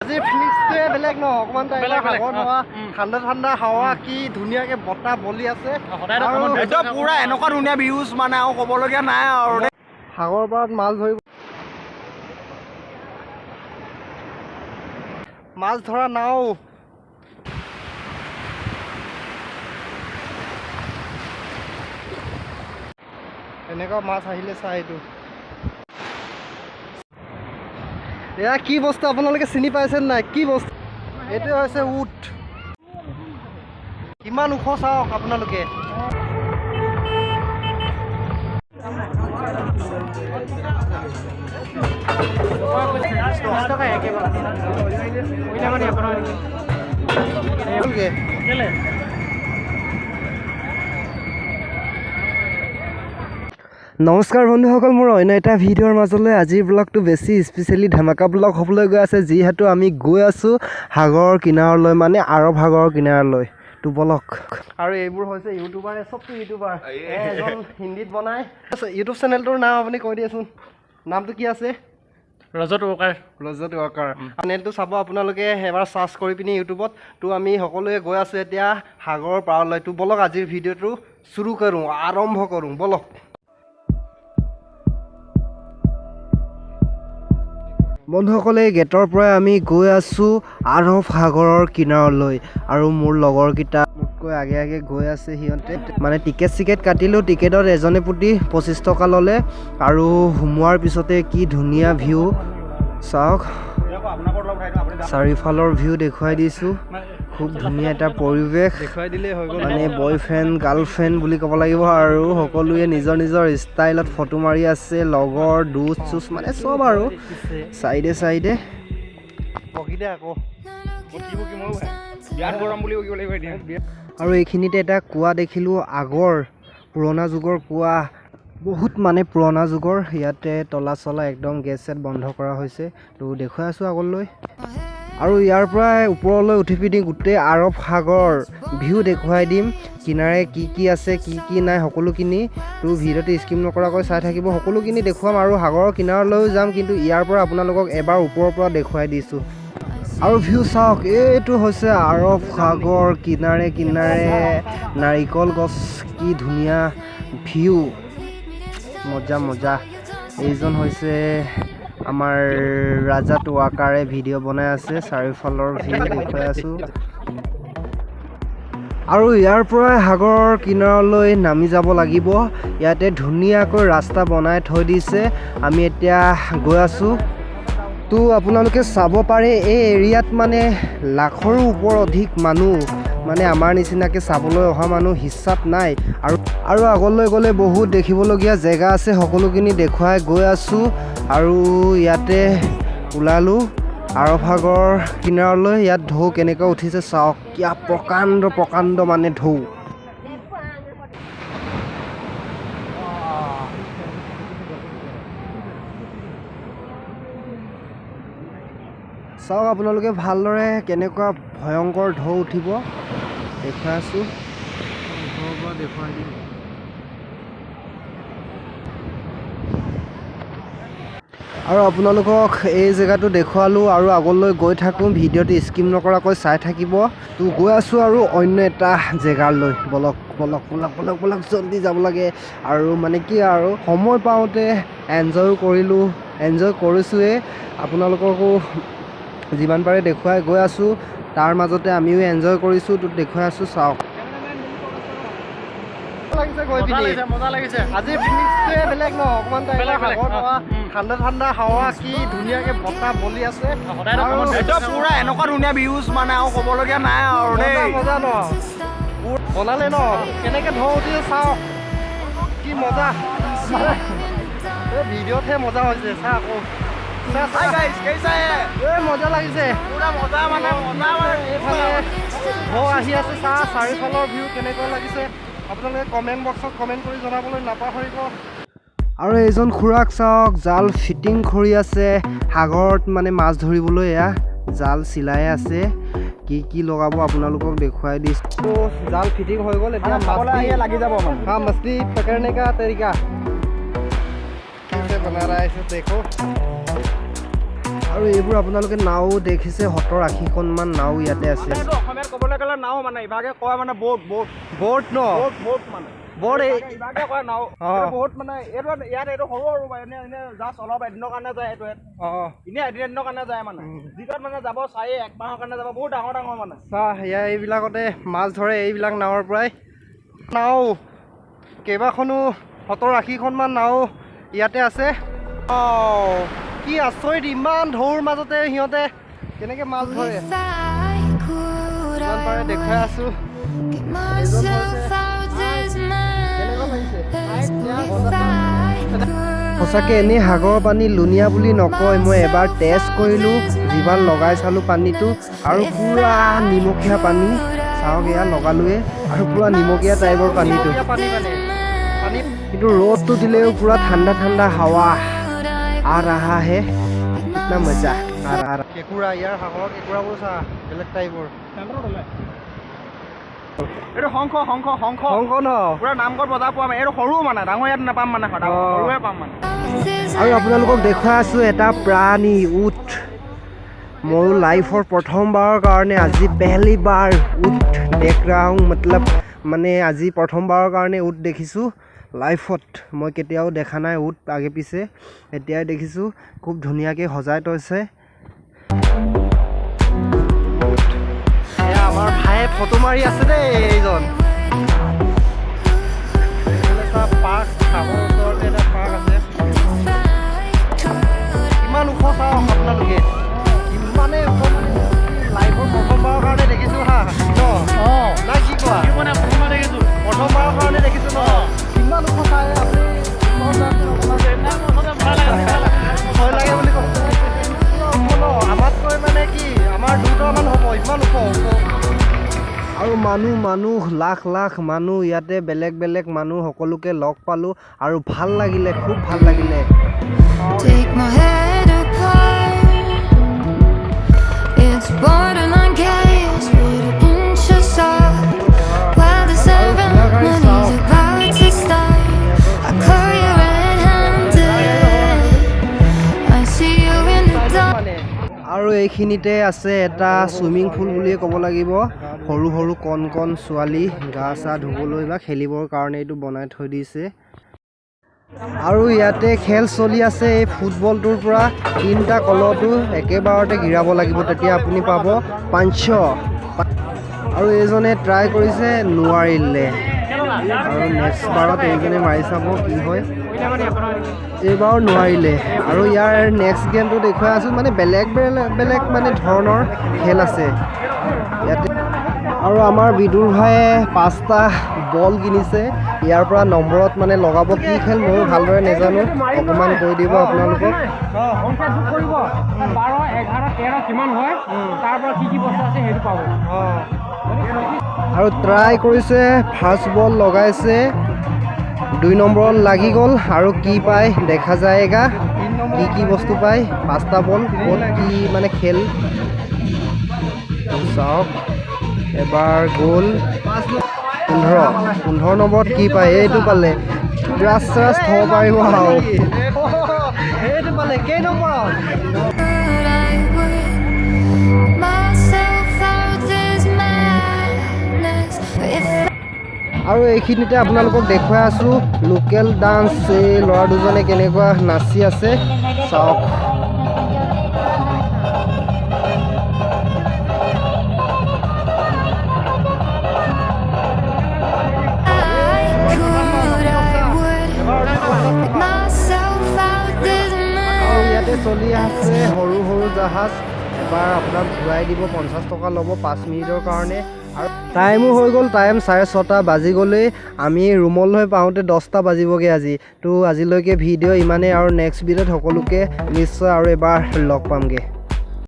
আজি ফিলিংছটোৱে বেলেগ ন, অকণমান টাইম বেলেগ, বেলেগ, সাগৰ নোহোৱা, উম। ঠাণ্ডা ঠাণ্ডা হাৱা, কি ধুনীয়াকে বতাহ বলি আছে। সদায় আৰু একদম পুৰা এনেকুৱা ধুনীয়া ভিউজ, মানে আৰু ক'বলগীয়া নাই আৰু দেই। সাগৰৰ পাৰত মাছ ধৰিব, মাছ ধৰা নাও। এনেকুৱা মাছ আহিলে চাই এইটো। এয়া কি বস্তু আপোনালোকে চিনি পাইছে নাই? কি বস্তু এইটো? হৈছে উট। কিমান ওখ চাওক আপোনালোকে। হ'লগে। কেলে? নমস্কাৰ বন্ধুসকল, মোৰ অন্য এটা ভিডিঅ'ৰ মাজলৈ। আজিৰ ব্লগটো বেছি স্পেচিয়েলি ধামাকা ব্লগ হ'বলৈ গৈ আছে, যিহেতু আমি গৈ আছোঁ সাগৰৰ কিনাৰলৈ, মানে আৰৱ সাগৰৰ কিনাৰলৈ। তো বলক। আৰু এইবোৰ হৈছে ইউটিউবাৰ, চবটো ইউটিউবাৰ। এজন হিন্দীত বনায়। ইউটিউব চেনেলটোৰ নাম আপুনি কৈ দিয়াচোন, নামটো কি আছে? ৰজত ৱকাৰ। ৰজত ৱাকাৰ। চেনেলটো চাব আপোনালোকে এবাৰ চাৰ্চ কৰি পিনি ইউটিউবত। তো আমি সকলোৱে গৈ আছোঁ এতিয়া সাগৰৰ পাৰলৈ। তো বলক, আজিৰ ভিডিঅ'টো চুৰু কৰোঁ, আৰম্ভ কৰোঁ, বলক। বন্ধুসকল, এই গেটৰ পৰাই আমি গৈ আছোঁ আৰৱ সাগৰৰ কিনাৰলৈ আৰু মোৰ লগৰকেইটা মোতকৈ আগে আগে গৈ আছে। সিহঁতে মানে টিকেট চিকেট কাটিলোঁ, টিকেটত এজনে প্ৰতি 25 টকা ল'লে। আৰু সোমোৱাৰ পিছতে কি ধুনীয়া ভিউ চাওক। চাৰিওফালৰ ভিউ দেখুৱাই দিছোঁ। খুব ধুনীয়া এটা পৰিৱেশ। দেখুৱাই দিলেই হৈ গ'ল। মানে বয়ফ্ৰেণ্ড গাৰ্লফ্ৰেণ্ড বুলি ক'ব লাগিব আৰু সকলোৱে নিজৰ নিজৰ ষ্টাইলত ফটো মাৰি আছে, লগৰ দোস্ত চোচ মানে চব। আৰু চাইডে চাইডে বকি দে আকৌ। বিৰাট গৰম বুলি বকিব লাগিব এতিয়া। আৰু এইখিনিতে এটা কুঁৱা দেখিলোঁ, আগৰ পুৰণা যুগৰ কুঁৱা, বহুত মানে পুৰণা যুগৰ। ইয়াতে তলা চলা একদম গেট চেট বন্ধ কৰা হৈছে। তো দেখুৱাই আছোঁ আগলৈ। আৰু ইয়াৰ পৰাই ওপৰলৈ উঠি পিনি গোটেই আৰৱ সাগৰ ভিউ দেখুৱাই দিম, কিনাৰে কি কি আছে, কি কি নাই সকলোখিনি। তো ভিডিঅ'টো স্কিপ নকৰাকৈ চাই থাকিব, সকলোখিনি দেখুৱাম আৰু সাগৰৰ কিনাৰলৈও যাম। কিন্তু ইয়াৰ পৰা আপোনালোকক এবাৰ ওপৰৰ পৰা দেখুৱাই দিছোঁ। আৰু ভিউ চাওক, এইটো হৈছে আৰৱ সাগৰ, কিনাৰে কিনাৰে নাৰিকল গছ, কি ধুনীয়া ভিউ, মজা মজা। এইজন হৈছে আমাৰ ৰাজাত ৱাকাৰে ভিডিঅ' বনাই আছে, চাৰিওফালৰ ভিউ দেখুৱাই আছোঁ। আৰু ইয়াৰ পৰাই সাগৰৰ কিনাৰলৈ নামি যাব লাগিব। ইয়াতে ধুনীয়াকৈ ৰাস্তা বনাই থৈ দিছে। আমি এতিয়া গৈ আছোঁ। তো আপোনালোকে চাব পাৰে, এই এৰিয়াত মানে লাখৰো ওপৰ অধিক মানুহ, মানে আমাৰ নিচিনাকৈ চাবলৈ অহা মানুহ হিচাপ নাই। আৰু আগলৈ গ'লে বহুত দেখিবলগীয়া জেগা আছে, সকলোখিনি দেখুৱাই গৈ আছোঁ। আৰু ইয়াতে ওলালোঁ আৰৱ সাগৰ কিনাৰলৈ। ইয়াত ঢৌ কেনেকৈ উঠিছে চাওক, কিয়া প্ৰকাণ্ড প্ৰকাণ্ড মানে ঢৌ। চাওক আপোনালোকে ভালদৰে, কেনেকুৱা ভয়ংকৰ ঢৌ উঠিব দেখুৱাই আছোঁ, ওপৰৰ পৰা দেখুৱাই দিম। আৰু আপোনালোকক এই জেগাটো দেখুৱালোঁ আৰু আগলৈ গৈ থাকোঁ। ভিডিঅ'টো স্কিপ নকৰাকৈ চাই থাকিব। তো গৈ আছোঁ আৰু অন্য এটা জেগালৈ। বলক বলক বলক বলক বলক, জল্দি যাব লাগে। আৰু মানে কি আৰু সময় পাওঁতে এনজয়ো কৰিলোঁ, এনজয় কৰিছোঁৱেই, আপোনালোককো যিমান পাৰে দেখুৱাই গৈ আছোঁ। তাৰ মাজতে আমিও এনজয় কৰিছোঁ। তো দেখুৱাই আছোঁ, চাওক। লাগিছে গৈ মজা পিনি। লাগিছে, মজা লাগিছে। আজি ফিলিংছটোৱে বেলেগ ন, অকণমান টাইম বেলেগ, বেলেগ, সাগৰ নোহোৱা, উম। ঠাণ্ডা ঠাণ্ডা হাৱা, কি ধুনীয়াকে বতাহ বলি আছে। সদায় আৰু একদম পুৰা এনেকুৱা ধুনীয়া ভিউজ, মানে আৰু ক'বলগীয়া নাই আৰু মজা দেই। মজা ন, বনালে ন, কেনেকে ঢৌ উঠিছে চাওক, কি মজা। এই ভিডিঅ'তহে মজা হৈছে, চা আকৌ, চা, চা। হাই গাইস, कैसा है? এই মজা লাগিছে। পুৰা মজা, মানে মজা মানে। এইফালে ঢৌ আহি আছে, চা। চাৰিওফালৰ ভিউ কেনেকুৱা লাগিছে আপোনালোকে কমেণ্ট বক্সত কমেণ্ট কৰি জনাবলৈ নাপাহৰিব। আৰু এইজন খুৰাক চাওক, জাল ফিটিং কৰি আছে সাগৰত, মানে মাছ ধৰিবলৈ এয়া জাল চিলাই আছে। কি কি লগাব আপোনালোকক দেখুৱাই দিছোঁ। জাল ফিটিং হৈ গ'ল, এতিয়া খাবলৈ আহিয়ে লাগি যাব মানে। हाँ, मछली पकड़ने का तरीका कैसे बना रहा है इसे देखो। আৰু এইবোৰ আপোনালোকে নাও দেখিছে, 70-80খনমান নাও ইয়াতে আছে। এইটো অসমীয়াত ক'বলৈ গ'লে নাও, মানে ইভাগে কয় মানে ব'ট, ব'ট। ব'ট ন? ব'ট, ব'ট মানে। ব'ট এই ইভাগে কয় নাও। এইটো বহুত মানে এইটো ইয়াত এইটো সৰু সৰু, এনে জাষ্ট অলপ এদিনৰ কাৰণে যায় এইটো ইয়াত। এনেই এদিন এদিনৰ কাৰণে যায়, মানে যিটোত মানে যাব চাৰি এক মাহৰ কাৰণে যাব, বহুত ডাঙৰ ডাঙৰ মানে। চাহ ইয়াৰ এইবিলাকতে মাছ ধৰে এইবিলাক নাৱৰ পৰাই। নাও কেইবাখনো, 70-80খনমান নাও ইয়াতে আছে। অঁ, কি আচৰিত, ইমান ঢৌৰ মাজতে সিহঁতে কেনেকৈ মাছ ধৰে! If I could, যিমান I পাৰে দেখুৱাই would আছোঁ। get myself out this কেনেকুৱা লাগিছে? mess. If I could, সঁচাকৈ এনেই সাগৰৰ পানী লুণীয়া বুলি নকয়। মই এবাৰ টেষ্ট কৰিলোঁ, যিমান লগাই চালোঁ পানীটো আৰু পূৰা নিমখীয়া পানী। চাওক, এয়া লগালোৱে আৰু পূৰা নিমখীয়া টাইপৰ পানীটো। কিন্তু ৰ'দটো দিলেও পূৰা ঠাণ্ডা ঠাণ্ডা হাৱা आ रहा है, कितना मजा आ रहा। কেঁকুৰা, ইয়াৰ সাগৰৰ কেঁকুৰাবোৰ চা, বেলেগ টাইপৰ। এইটো শংখ, শংখ, শংখ। শংখ ন? পুৰা নামঘৰত বজাৰ পোৱা, এইটো সৰু, মানে ডাঙৰ ইয়াত নাপাম, মানে সদায় সৰুৱে পাম মানে। This আৰু আপোনালোকক দেখুৱাই আছোঁ এটা প্ৰাণী, উট। ময়ো লাইফৰ প্ৰথমবাৰৰ কাৰণে, আজি पहली बार ऊँट देख रहा हूँ। মতলব মানে আজি প্ৰথমবাৰৰ কাৰণে উট দেখিছোঁ লাইফত। মই কেতিয়াও দেখা নাই উট আগে পিছে, এতিয়াই দেখিছোঁ। খুব ধুনীয়াকৈ সজাই থৈছে। এয়া আমাৰ ভায়ে ফটো মাৰি আছে দেই এইজন। এইফালে এটা পাৰ্ক, সাগৰৰ ওচৰতে এটা পাৰ্ক আছে। If I could, কিমান ওখ চাওক আপোনালোকে, কিমানেই ওখ। মানে লাইফৰ প্ৰথমবাৰৰ কাৰণে দেখিছোঁ হা ন? অঁ। না কি কোৱা? মানে প্ৰথমবাৰ দেখিছোঁ। প্ৰথমবাৰৰ কাৰণে দেখিছোঁ ন? কিমান ওখ চাই আপুনি। ভয় লাগে। ভয় লাগে বুলি ক'ব ন? আমাতকৈ মানে কি আমাৰ দুটামান হ'ব, ইমান ওখ ওখ। আৰু মানুহ মানুহ, লাখ লাখ মানুহ ইয়াতে, বেলেগ বেলেগ মানুহ, সকলোকে লগ পালোঁ আৰু ভাল লাগিলে, খুব ভাল লাগিলে। Take my head apart. It's borderline chaos, but an inch off. While the ceremony's about to start, I caught you red-handed. I see you in the dark. আৰু এইখিনিতে আছে এটা চুইমিং পুল বুলিয়ে ক'ব লাগিব। সৰু সৰু কণ কণ ছোৱালী গা চা ধুবলৈ বা খেলিবৰ কাৰণে এইটো বনাই থৈ দিছে। আৰু ইয়াতে খেল চলি আছে। এই ফুটবলটোৰ পৰা তিনিটা কলহটো একেবাৰতে গিৰাব লাগিব, তেতিয়া আপুনি পাব 500। আৰু এইজনে ট্ৰাই কৰিছে, নোৱাৰিলে। আৰু নেক্সট বাৰত এইজনে মাৰি চাব কি হয়। এইবাৰো নোৱাৰিলে। আৰু ইয়াৰ নেক্সট গেমটো দেখুৱাই আছোঁ। মানে বেলেগ বেলেগ বেলেগ মানে ধৰণৰ খেল আছে ইয়াতে। আৰু আমাৰ বিদুৰ ভাইয়ে পাঁচটা বল কিনিছে ইয়াৰ পৰা, নম্বৰত মানে লগাব। কি খেল ময়ো ভালদৰে নাজানো, অকণমান কৈ দিব আপোনালোকক। সংখ্যা যোগ কৰিব, 12, 11, 13 কিমান হয়, তাৰ পৰা কি কি বস্তু আছে সেইটো পাব। আৰু ট্ৰাই কৰিছে, ফাৰ্ষ্ট বল লগাইছে, 2 নম্বৰত লাগি গ'ল। আৰু কি পায় দেখা যায়গা, কি কি বস্তু পায়। পাঁচটা বল ক'ত কি মানে খেল চাওক। এবাৰ গ'ল 15 নম্বৰত কি পায়? এইটো পালে, ব্ৰাছ চাছ থ'ব পাৰিব। আৰু সেইটো পালে কেই নম্বৰত? I would myself out this madness. If আৰু এইখিনিতে আপোনালোকক দেখুৱাই আছোঁ লোকেল ডান্স। এই ল'ৰা দুজনে কেনেকুৱা নাচি আছে চাওক। I could, I would get myself out this আৰু ইয়াতে madness. চলি আছে সৰু সৰু জাহাজ। এবাৰ আপোনাক ঘূৰাই দিব, 50 টকা ল'ব 5 মিনিটৰ কাৰণে। আৰু টাইমো হৈ গ'ল, টাইম 6:30 বাজি গ'লেই। আমি ৰুমলৈ পাওঁতে 10টা বাজিবগৈ আজি। তো আজিলৈকে ভিডিঅ' ইমানেই আৰু নেক্সট ভিডিঅ'ত সকলোকে নিশ্চয় আৰু এবাৰ লগ পামগৈ।